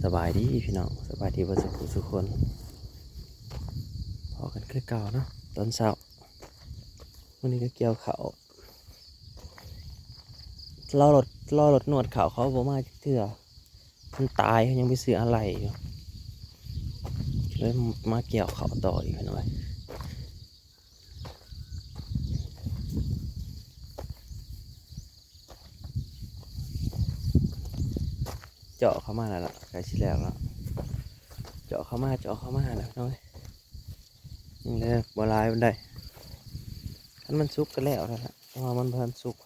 ສະບາຍດີພີ່ນ້ອງ ສະບາຍດີເບິດສູ່ຜູ້ສູ່ຄົນ ພໍ້ກັນຄືເກົ່າເນາະ ຕອນເຊົ້າ. ມື້ນີ້ກໍກ່ຽວເຂົ້າ ລໍລົດ ລໍລົດນວດເຂົ້າ ເຂົາບໍ່ມາຈັກເທື່ອ ມັນຕາຍ ເຂົາຍັງໄປຊື້ອາໄຫຼ່ຢູ່ ເລີຍມາກ່ຽວເຂົ້າຕໍ່ອີກພີ່ນ້ອງ. ເຈາະເຂົ້າມາແລ້ວລະ ໃກ້ຊິແລ້ວລະ ເຈາະເຂົ້າມາ ເຈາະເຂົ້າມາແລ້ວພີ່ນ້ອງເອີຍ. ຍັງເຫຼືອບໍ່ຫຼາຍປານໃດ ຄັນມັນສຸກກໍແລ້ວແລ້ວລະ ແຕ່ວ່າມັນບໍ່ທັນສຸກ.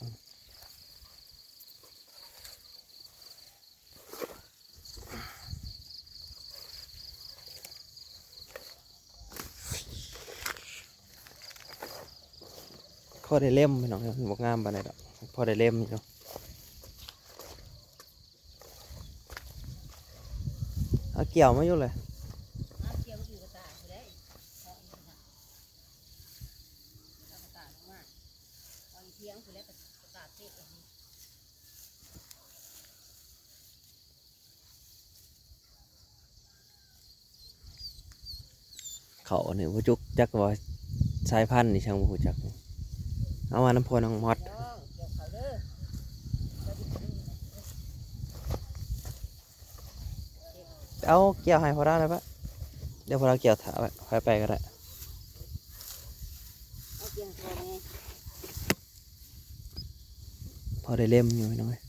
ພໍໄດ້ເລັມພີ່ນ້ອງ ມັນບໍ່ງາມປານໃດດອກ ພໍໄດ້ເລັມຢູ່. ເອົາກ່ຽວມາຢູ່ເລີຍ ເອົາກ່ຽວຢູ່ກະຕາພຸ້ນແຫຼະ ເອົາກະຕາລົງມາ ເອົາຢູ່ທຽງພຸ້ນແຫຼະ ກະຕາເຕະ. ເຂົ້າອັນນີ້ບໍ່ຈັກ ຈັກວ່າສາຍພັນນີ້ຊ່າງບໍ່ຮູ້ຈັກ ເອົາມານຳພໍ່ນ້ອງມອດ. ເອົາກ່ຽວໃຫ້ພໍ່ລາວໄດ້ປະ ດຽວພໍ່ລາວກ່ຽວຖ້າໄວ້ ຂ້ອຍໄປກໍໄດ້ ເອົາກ່ຽວໃຫ້ພໍ່ແດ່. ພໍໄດ້ເລັມຢູ່ພີ່ນ້ອງເອີຍ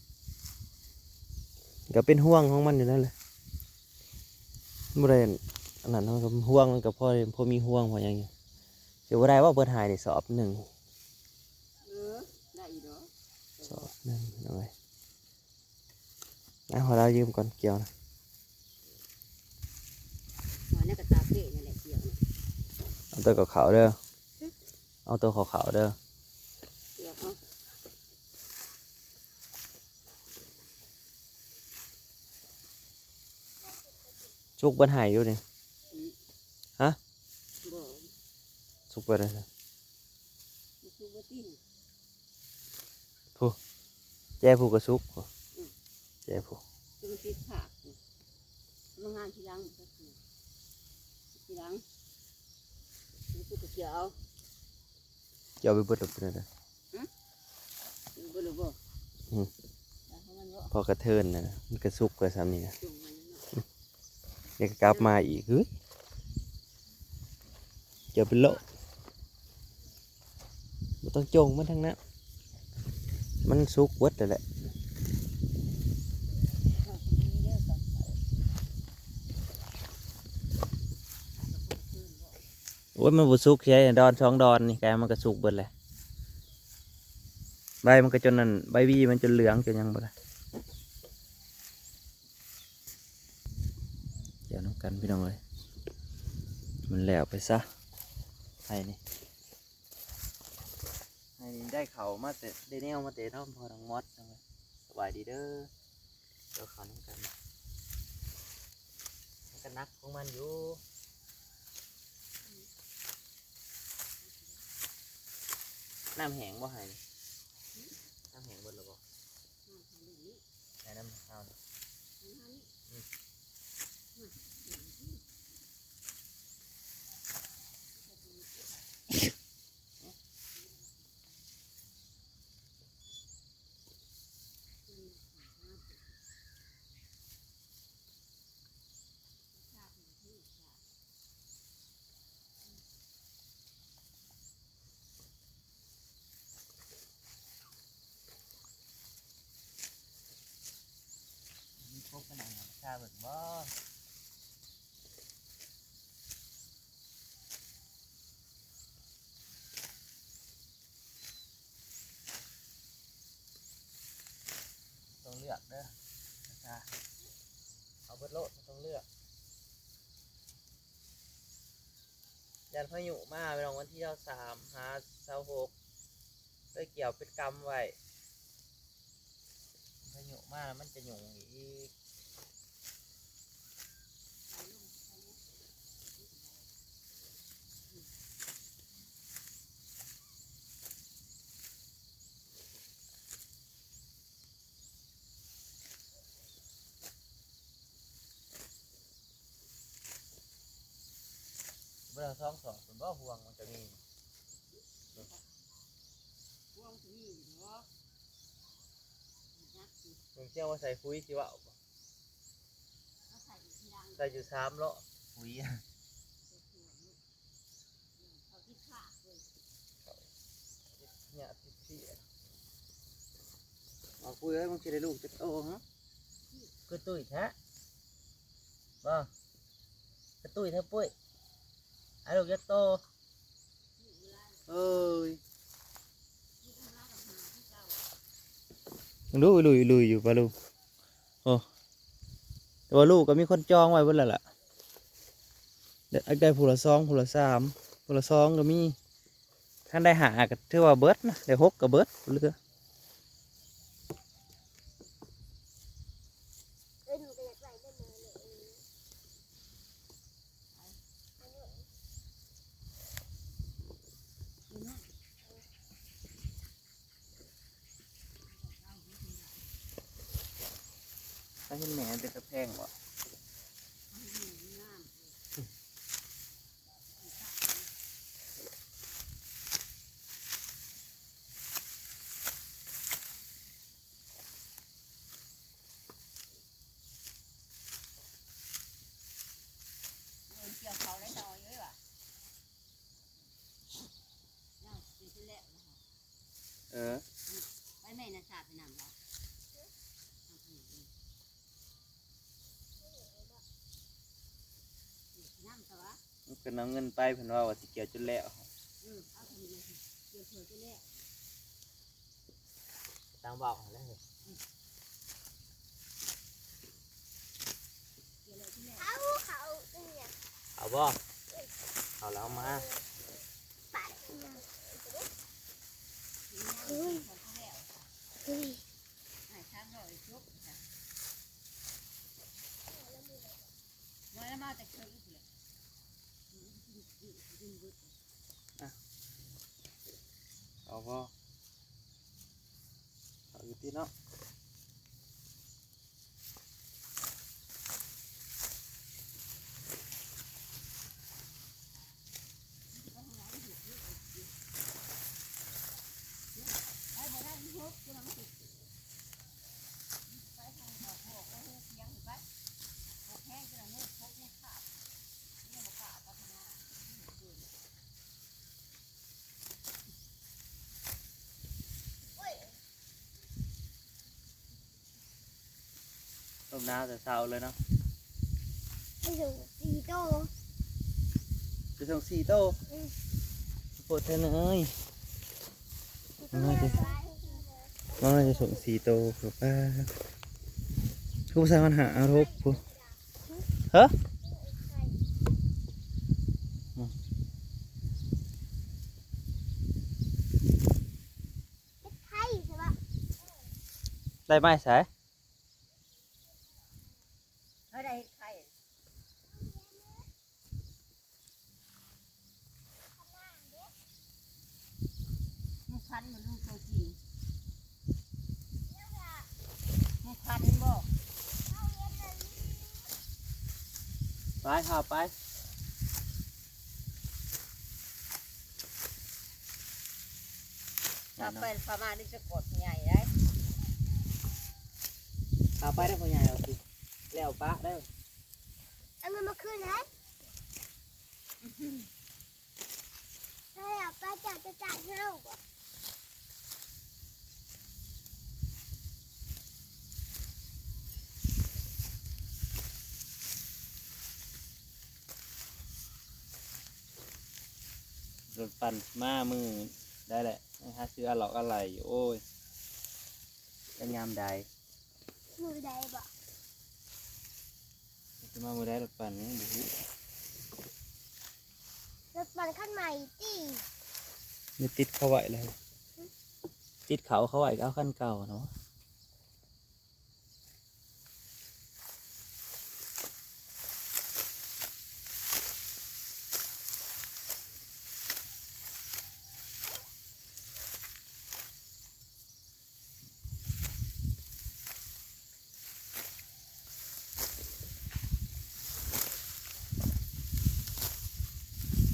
ກໍເປັນຫ່ວງຂອງມັນຢູ່ນັ້ນແຫຼະ ບໍ່ໄດ້ອັນນັ້ນ ເຮົາກໍຫ່ວງ ມັນກໍພໍໄດ້ ພໍມີຫ່ວງພໍຫຍັງຢູ່. ຊິບໍ່ໄດ້ບໍ່ເບິດຫາຍນີ້ສອບໜຶ່ງ ເອີ ໄດ້ຢູ່ດອກ ສອບໜຶ່ງພີ່ນ້ອງເອີຍ. ເອົາ ຂໍລາວຢືມກ່ອນກ່ຽວນະ ເອົາແນວກະຕາເປະນີ້ແຫຼະກ່ຽວນະ ເອົາໂຕຂາວໆເດີ ເອົາໂຕຂາວໆເດີ ກ່ຽວເອົາ. ສຸກເບິດໃຫ້ຢູ່ນີ້ ອືມ ຮະ ບໍ່ ສຸກເບິດແລ້ວ ບໍ່ສຸກບໍ່ຕິ ຜູ້ ແຈຜູ້ກໍສຸກ ອືມ ແຈຜູ້ ຄືມັນຕິດຜາກ ມາງານທີຫຼັງ ທີຫຼັງ ມັນຄືກະເຈີາ ເຈົ້າໄປເບິດແລ້ວເປັນແນວໃດ? ຫຶ? ເບິດແລ້ວບໍ່? ອືມ ເອົາຂອງມັນບໍ່? ພໍກະເທີນນະ ມັນກະສຸກກວ່າສ່ຳນີ້ນະ ຈຸ່ມໄວ້ເນາະ ດຽວກໍກັບມາອີກ ຫຶ ເຈົ້າໄປໂລະ ບໍ່ຕ້ອງຈົ່ງມັນທັງນັ້ນ ມັນສຸກເບິດແລ້ວແຫຼະ. ໂອ້ຍ ມັນບໍ່ສຸກໃສ ດອນສອງດອນນີ້ ກາຍມັນກໍສຸກເບິດແລ້ວ ໃບມັນກໍຈົນນັ້ນ ໃບຫວີມັນຈົນເຫຼືອງຈົນຫຍັງເບິດແລ້ວ. ກ່ຽວນຳກັນພີ່ນ້ອງເອີຍ ມັນແລ້ວໄປຊະ ໄຮ່ນີ້ ໄຮ່ນີ້ໄດ້ເຂົ້າມາແຕ່ ໄດ້ແນວມາແຕ່ນຳພໍ່ນ້ອງມອດ. ສະບາຍດີເດີ ກ່ຽວເຂົ້ານຳກັນ ມັນກໍໜັກຂອງມັນຢູ່. ນ້ຳແຫ້ງບໍ່ໄຮ່ນີ້? ນ້ຳແຫ້ງເບິດແລ້ວບໍ່? ໃສ່ນ້ຳເຮົານີ້ ອືມ ມີກົບກັນນະ ຊາເບິ່ງບໍ່? ຕ້ອງເລືອກເດີ ເອົາເບິດໂລດ ບໍ່ຕ້ອງເລືອກ. ຢ້ານພາຍຸມາພີ່ນ້ອງ ວັນທີຊາວສາມຫາຊາວຫົກ ເລີຍກ່ຽວເປັນກຳໄວ້ ພາຍຸມາແລ້ວມັນຈະຫຍຸ້ງອີກ. ເ ບໍ່ໄດ້ເອົາສອງສອບ ເພິ່ນບໍ່ ຫ່ວງມັນກະມີ ຫ່ວງກະມີຢູ່ດອກ ມັນຈັກຊິ ເບິ່ງ ຊິເອົາມາໃສ່ປຸ໋ຍ ຊິເວົ້າບໍ່? ເອົາໃສ່ອີກທີຫຼັງ ໃສ່ຢູ່ສາມເລາະ ປຸ໋ຍ ເອົາຕິດຂາດເລີຍ ເອົາຕິດຫຍ້າຕິດເພຍ ເອົາປຸ໋ຍເອີຍ ມຶງຊິໄດ້ລູກຈັກໂຕຫະ? ຄືຕຸ້ຍແທ້ ບໍ່ ຄືຕຸ້ຍແທ້ປຸ້ຍ ອາ ລູກຈັກໂຕ ເອີຍ ເບິ່ງດູ ລຸຍໆຢູ່ປະລຸງ ໂອ້ ແຕ່ວ່າລູກກໍມີຄົນຈອງໄວ້ເບິດແລ້ວລະ ໄດ້ ໄດ້ຜູ້ລະສອງ ຜູ້ລະສາມ ຜູ້ລະສອງກໍມີ ຄັນໄດ້ຫ້າກໍຖືວ່າເບິດນະ ໄດ້ຫົກກໍເບິດ ບໍ່ເຫຼືອ. ຖ້າເຫັນແມ່ເປັນຕາແພງບໍ່? ເອີ ກ່ຽວເຂົ້າໄດ້ໜ້ອຍເລີຍວ່າ ເອີ ໄປແມ່ນະ ສາດໄປນຳເນາະ ນຳຊະວະ ເພິ່ນເອົາເງິນໄປ ເພິ່ນເວົ້າວ່າຊິກ່ຽວຈົນແລ້ວ ເອີ ເອົາເງິນໄປ ກ່ຽວເຂົ້າຈົນແລ້ວ ຕາມເວົ້າຫັ້ນແຫຼະ ເອົາ ເອົາອີຫຍັງ ເອົາບໍ່? ເອົາແລ້ວເອົາມາ ປາດ ເຮີ້ຍ ເຮີ້ຍ ນ້ອຍລະມາແຕ່ເຄິ່ງພຸ້ນແຫຼະ ອະ ເອົາບໍ່? ເອົາຢູ່ຕິເນາະ. ລົມໜາວແຕ່ເຊົ້າເລີຍເນາະ ໄປສົ່ງສີ່ໂຕ ໄປສົ່ງສີ່ໂຕ ອືມ ໂພດແທ້ເນີຍ ມາຈະ ມາຈະສົ່ງສີ່ໂຕ ຄືວ່າ ຄືບໍ່ໃສ່ມັນຫາເອົາໂທ ພຸ້ນ ຮະ ອືມ ໄດ້ມາໃສ? ເຮົາໄດ້ເຮັດໄຂ່ ມັນຄັນບໍ່ລູກໂຕຈິງ ມັນຄັນບໍ່? ໄປ ພາໄປ. ພາໄປ ພາມານີ້ສະກອດໃຫຍ່ໄດ໋ ພາໄປໄດ້ພໍ່ໃຫຍ່ເອົາຕິ ແລ້ວປະໄດ້ ເອົາເງິນມາຄືນໃຫ້ ໃຫ້ເອົາໄປຈາກຈະຈ່າຍເຮົາບໍ່? ລົດປັ່ນມາມື້ໃດແຫຼະ ຫາຊື້ອະຫຼອກອະໄຫຼຢູ່ ໂອ້ຍ ແລ້ວຍາມໃດ? ມື້ໃດບໍ? ຊິມາມື້ໃດລົດປັ່ນຍັງບໍ່ຮູ້ ລົດປັ່ນຄັນໃໝ່ຕິ ນີ້ຕິດເຂົາໄວ້ແລ້ວ ຕິດເຂົາ ເຂົາໄວ້ກໍເອົາຄັນເກົ່າເນາະ.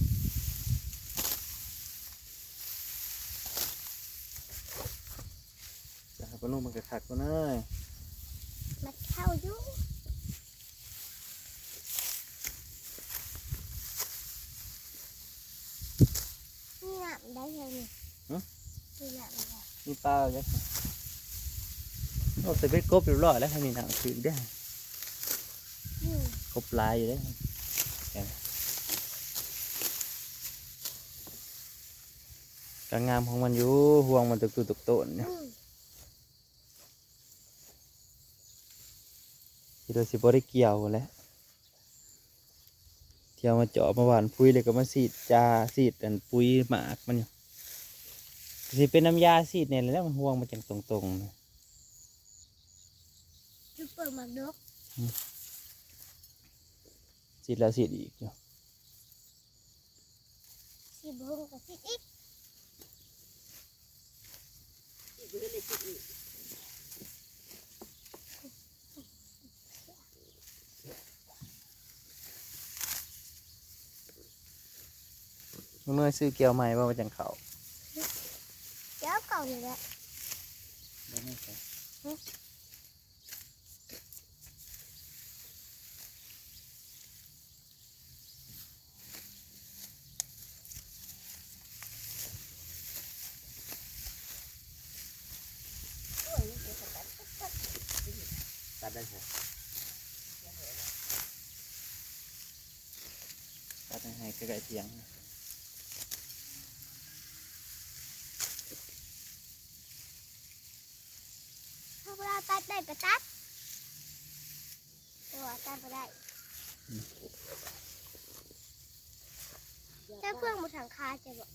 ເ ມັນກໍຄັກຢູ່ເນາະ ມັນເຂົ້າຢູ່ ມີນ້ຳໄດ້ເລີຍນີ້ ຫຶ? ມີນ້ຳໄດ້ ມີປາເລີຍ ໂອ້ ໃສ່ເບັດກົບຮຽບຮ້ອຍແລ້ວ ທາງນີ້ນ້ຳຖືກເດ້ ອືມ ກົບຫຼາຍຢູ່ເດ້ ກໍງາມຂອງມັນຢູ່ ຮວງມັນຕຸກໆໂຕນຢູ່ ອືມ ຄິດວ່າຊິບໍ່ໄດ້ກ່ຽວພຸ້ນແຫຼະ ທ່ຽວມາເຈາະມາຫວ່ານປຸ໋ຍ ແລ້ວກໍມາສີດຢາ ສີດອັນປຸ໋ຍໝາກມັນຢູ່ ຊິເປັນນ້ຳຢາສີດແດ່ແຫຼະ ມັນຮວງມັນຈັ່ງຕົງໆ ຊຸບເປີໝາກດົກ ອືມ ສີດແລ້ວສີດອີກຢູ່ ສີດບໍ່ຫົ່ງກໍສີດອີກ ເມື່ອຍຊື້ແກ້ວໃໝ່ບໍ່ ມັນຈັ່ງເຂົ້າ ແກ້ວເກົ່ານີ້ແຫຼະ ບໍ່ແນ່ໃຈ ຫຶ? ຕັດໄດ້ໃສ? ຕັດໃຫ້ໃກ້ໆຖຽງ. ຖ້າເວລາຕັດໄດ້ກໍຕັດ ແຕ່ວ່າຕັດບໍ່ໄດ້. ອືມ ເຈົ້າເຄື່ອງບໍ່ຖັງຄາເຈົ້າບໍ່?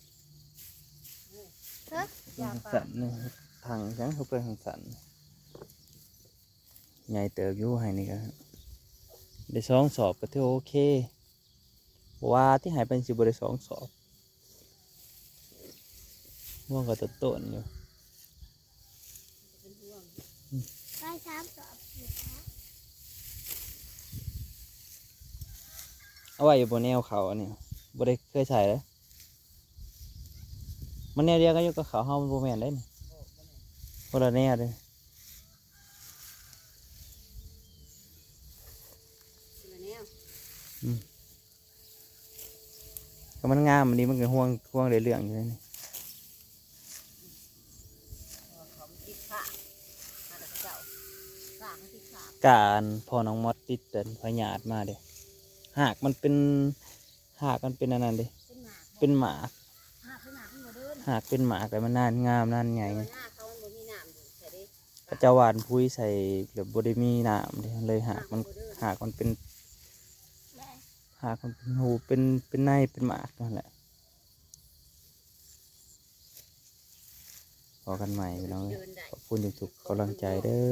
ເຮີ ເຄື່ອງທັງສັ້ນນີ້ ຖັງຫຍັງເຂົາເອີ້ນທັງສັ້ນ ໃຫຍ່ເຕີບຢູ່ ໄຮ່ນີ້ກໍໄດ້ສອງສອບ ກໍຖືວ່າໂອເຄ. ບໍ່ວ່າຕິ ໄຮ່ປານນີ້ຊິບໍ່ໄດ້ສອງສອບ ຮວງກໍຕົ້ນໆຢູ່ ໄດ້ສາມສອບ ເອົາໄວ້ຢູ່ບໍ່ແນວເຂົາ ອັນນີ້ບໍ່ໄດ້ເຄີຍໃສ່ເດ້. ມັນແນວດຽວກັນຢູ່ກັບເຂົາເຮົາ ມັນບໍ່ແມ່ນເດ້ນີ້ ຄົນລະແນວເດ້ ຄົນລະແນວ ອືມ ກໍມັນງາມອັນນີ້ ມັນກໍຮວງ ຮວງໄດ້ເລື່ອງຢູ່ເດ້ນີ້ ເຂົາມັນຕິດຂ້າງ ມາແຕ່ເຂົາເຈົ້າ ຂ້າງມັນຕິດຂ້າງ ການພໍ່ນ້ອງມອດຕິດອັນພະຍາດມາເດ້ ຮາກມັນເປັນ ຮາກມັນເປັນອັນນັ້ນເດ້ ເປັນໝາກ ເປັນໝາກ ຮາກເປັນໝາກ ແລ້ວມັນນານງາມນານໃຫຍ່ ແຕ່ວ່ານາເຂົາມັນບໍ່ມີນ້ຳດູດໃສ່ເດ້ ເຂົາເຈົ້າຫວ່ານປຸ໋ຍໃສ່ ແລ້ວບໍ່ໄດ້ມີນ້ຳເດ້ ເລີຍຮາກມັນ ຮາກມັນເປັນ ຮາກມັນເປັນຮູ ເປັນ ເປັນໃນ ເປັນໝາກນັ້ນແຫຼະ. ພໍ້ກັນໃໝ່ພີ່ນ້ອງເອີຍ ຂອບຄຸນທຸກໆກຳລັງໃຈເດີ.